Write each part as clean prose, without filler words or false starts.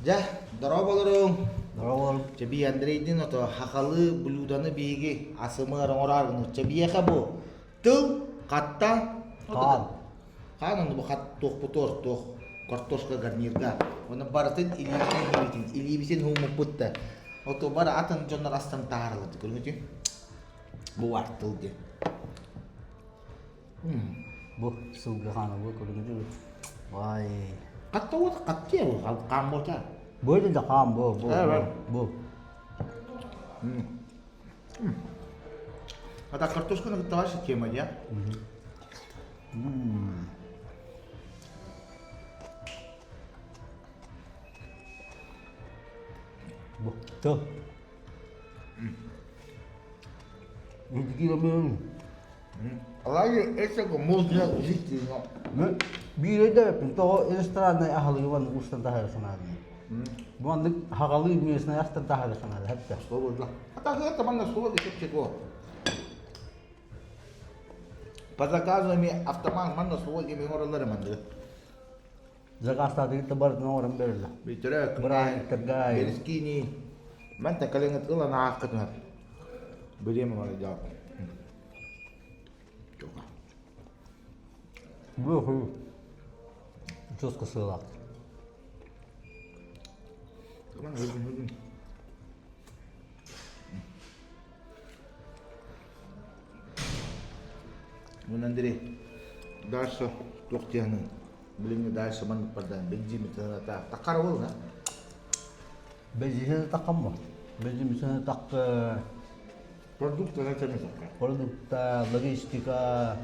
Дьэ, дорооболоруҥ. Дорооболоруҥ. Чэ, бии Андрейдин ото хахалы блюданы биһиги асымыар оҥороор гынут. Чэ, биһиэхэ бу тыл, хатта, Хаан. Хаан ону бу хат туохпутуор туох картошка гарнирга. Оны барытын илиибитин илиибитин илиибитин ууммуппут да. Ото бары атын дьоннор астан таарылар көрүҥүтү. Бу бар тыл диэн. Бу сылгы хаана бу көрүҥүтү. Вай. Хатта уот хаттия бу хаан буота. Бу да хаан бу бу бу. А так картошканы кытта ваша тема, да? Бу тыл. Алайы это можно жить Биир өйдөөбөппүн тоҕо рестораннай аһылыгы маннык устан таһара санаадым. Бу маннык хаҕалыы местнай астан таһара санаада хэттэ. Слово А так это манна слово чепчеко. По заказу эми автомат манна слово эми оҥороллор манныгы. Заказтаатыгыт да барытын оҥорон береллер. Бүтөрө Бырааһынньыктарга Берискини манта кэлиҥҥит ылан ааххытынар. Билиэм оҥордо. Бу жестко сыалаах. Вон Андрей, дальше туох диэхинин билиҥҥи дальше маннык бардаан бензин таккара буолла. Бензин таккамма. Бензин такка Продукты на цены такка. Продукта, логистика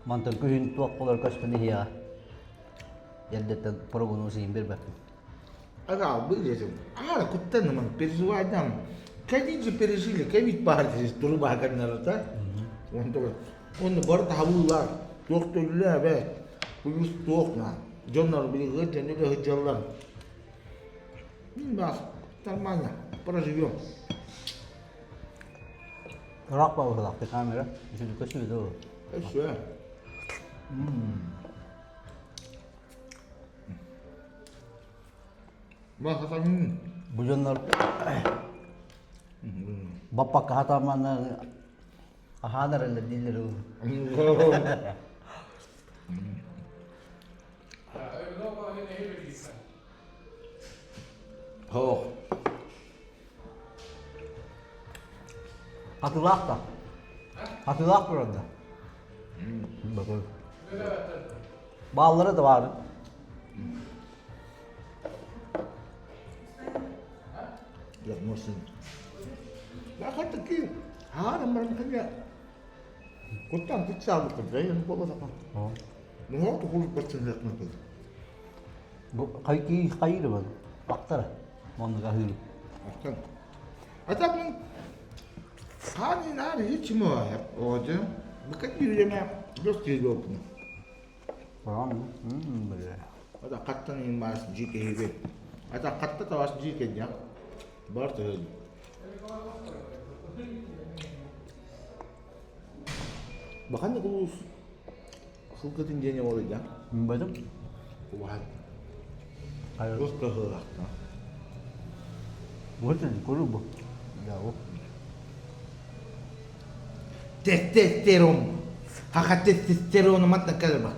мантан күһүн туох болар көстөн иһиэҕэ. Эрдэттэн прогноз иһин бербэппин. Ага, выглядим. А, куттаныман, переживай там. Ковид же пережили, ковид баар здесь, труба да? Он такой, он бар табыллар, туох төллө бе, плюс туох на. Дьоннор билиги дьоннор ыһыдьаллар. Бас, нормально, проживем. Ыраах баҕалаах камера, көсү доо. Өссө. Бу дьоннор баппакка хатааманна аһаан эрэллэр дииллэр Хоох. Хатылаах да. Хатылаах турар да. Бааллара да баар. Куттан кутсаабыккын бэйэм буолбатахха. Муҥар тукулут барсыһыахпын Бу хайкии хайыыр бар. Актара. Маннык аһыыр. Актан. А так ну хааны наары хичимо оожу. Быка киирдеме дос киирбоппун. Ата хаттан ин маас жи кеһиби. Ата хатта тавас жи кедя. Бар тыһын. Бахан улуус сылгытын диэн олуйда. Бадым. Убаһат. Туох кыһыылаахта. Вот это куру Да, Тестостерон. Хаха тестостерону манна кэлба.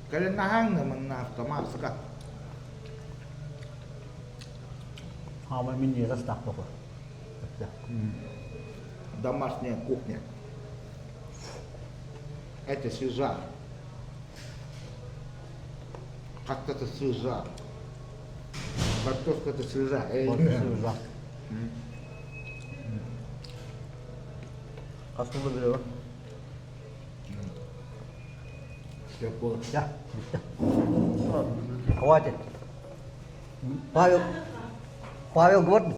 Кэлэн наһааҥ манна автоматска. Хаамай мин астаах баҕа. Домашняя кухня. Это свежа. Как-то свежа. Картошка-то свежа. Свежа. Хас сылы билэбин? Я, Хватит. Павел, Павел говорит.